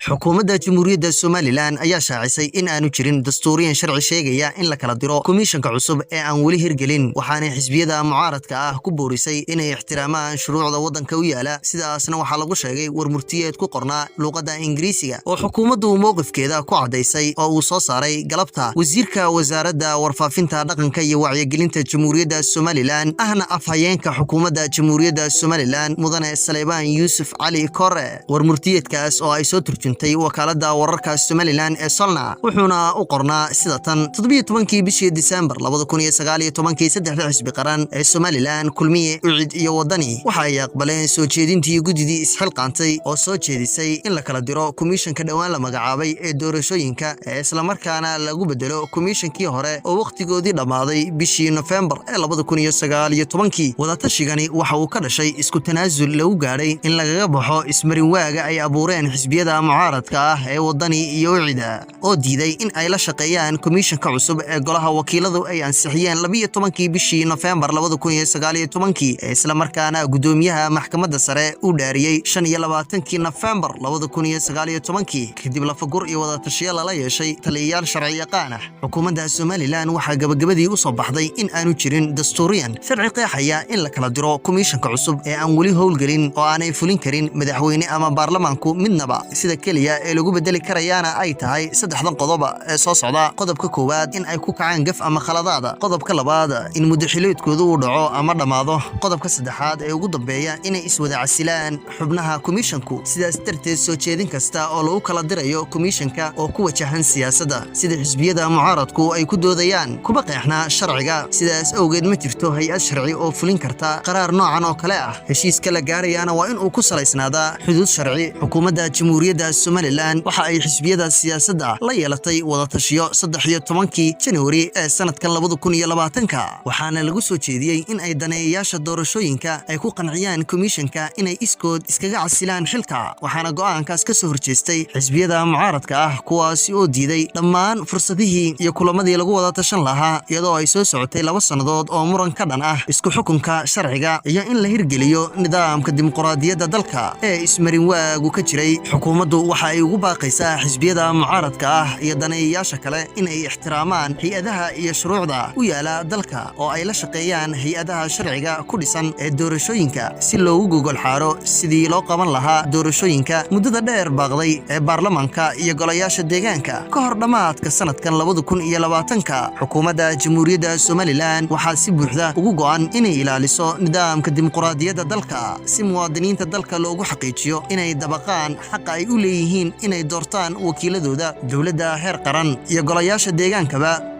Xukuumadda Jamhuuriyadda Somaliland ayaa shaacisay in aanu jirin dastuuriyan sharci sheegaya in la kala diro komishanka cusub ee aan weli hirgelin, waxaanay xisbiyada mucaaradka ah ku boorisay inay ixtiraamaan shuruucda waddanka u yaala. Sidaasna waxaa lagu sheegay war murtiyeed ku qornaa luuqadda Ingiriisiga oo xukuumaddu mowqifkeeda ku caddaysay oo uu soo saaray galabta wasiirka Wasaaradda Warfaafinta, Dhaqanka iyo Wacyigelinta Jamhuuriyadda Somaliland, ahna afhayeenka xukuumadda Jamhuuriyadda Somaliland, Mudane Saleebaan Yuusuf Cali Kore. War murtiyeedkaas oo ay soo turjuntay wakaaladda wararka Somaliland ee Solna, wuxuuna u qornaa sida tan: 17-kii bishii Disembar 2019-kii, saddexda xisbi qaran ee Somaliland, Kulmiye, UCID iyo Wadani, waxa ay aqbaleen soo jeedintii guddidii isxilqaantay oo soo jeedisay in la kala diro komishanka dhowaan la magacaabay ee doorashooyinka, ee islamarkaana lagu bedelo komishankii hore oo wakhtigoodii dhammaaday bishii Nofembar ee 2019-kii. Wadatashigan waxa uu ka dhashay isku tanaasul lagu gaadhay in lagaga baxo ismarinwaaga ay abuureen xisbiyada mucaaradka ah ee Wadani iyo UCID oo diiday in ay la shaqeeyaan komishanka cusub ee golaha wakiiladu ay ansixiyeen 12-kii bishii Nofembar 2019-kii, ee islamarkaana guddoomiyaha maxkamadda sare u dhaariyey 25-kii Nofembar 2019-kii, kadib lafagur iyo wadatashiyo lala yeeshay taliyayaal sharci yaqaan ah. Xukuumadda Somaliland waxaa gabagabadii u soo baxday in aanu jirin dastuuriyan sharci qeexaya in la kala diro komishanka cusub ee aan weli howlgelin oo aanay fulin karin madaxweyne ama baarlamaanku midnaba. Sida keliya ee lagu bedeli karayaana ay tahay saddexdan qodob ee soo socda: qodobka koowaad, in ay ku kacaan gaf ama khaladaada; qodobka labaad, in muddaxileedkoodu uu dhaco ama dhammaado; qodobka saddexaad ee ugu dambeeya, inay iswada casilaan xubnaha komishanku. Sidaas darteed, soo jeedin kasta oo lagu kala dirayo komishanka oo ku wajahan siyaasadda, sida xisbiyada mucaaradku ay ku doodayaan, kuma qeexna sharciga. Sidaas awgeed, ma jirto hay'ad sharci oo fulin karta qaraar noocan oo kale ah. Heshiiska la gaarayaana waa in uu ku salaysnaadaa xuduud sharci. Xukuumadda Jamhuuriyadda Somaliland waxa ay xisbiyada siyaasadda la yeelatay wadatashiyo 13-kii Januari ee sanadkan 2020-ka, waxaana lagu soo jeediyey in ay daneeyayaasha doorashooyinka ay ku qanciyaan komishanka inay iskood iskaga casilaan xilka, waxaana go'aankaas ka soo horjeestay xisbiyada mucaaradka ah, kuwaasi oo diiday dhammaan fursadihii iyo kulamadii lagu wada tashan lahaa, iyadoo ay soo socotay 2 sannadood oo muran ka dhan ah isku xukunka sharciga iyo in la hirgeliyo nidaamka dimuqraadiyadda dalka ee ismarin waagu ka jiray. Xukuumaddu waxa ay ugu baaqaysaa xisbiyada mucaaradka ah iyo daneeyayaasha kale inay ixtiraamaan hay'adaha iyo shuruucda u yaala dalka oo ay la shaqeeyaan hay'adaha sharciga ku dhisan ee doorashooyinka, si loogu gogol xaaro sidii loo qaban lahaa doorashooyinka muddada dheer baaqday ee baarlamanka iyo golayaasha deegaanka ka hor dhammaadka sanadkan 2020-ka. Xukuumadda Jamhuuriyadda Somaliland waxaa si buuxda ugu go'an inay ilaaliso nidaamka dimuqraadiyadda dalka, si muwaadiniinta dalka loogu xaqiijiyo inay dabaqaan xaqa ay u leeyihiin inay doortaan wakiiladooda dowladda heer qaran iyo golayaasha deegaankaba.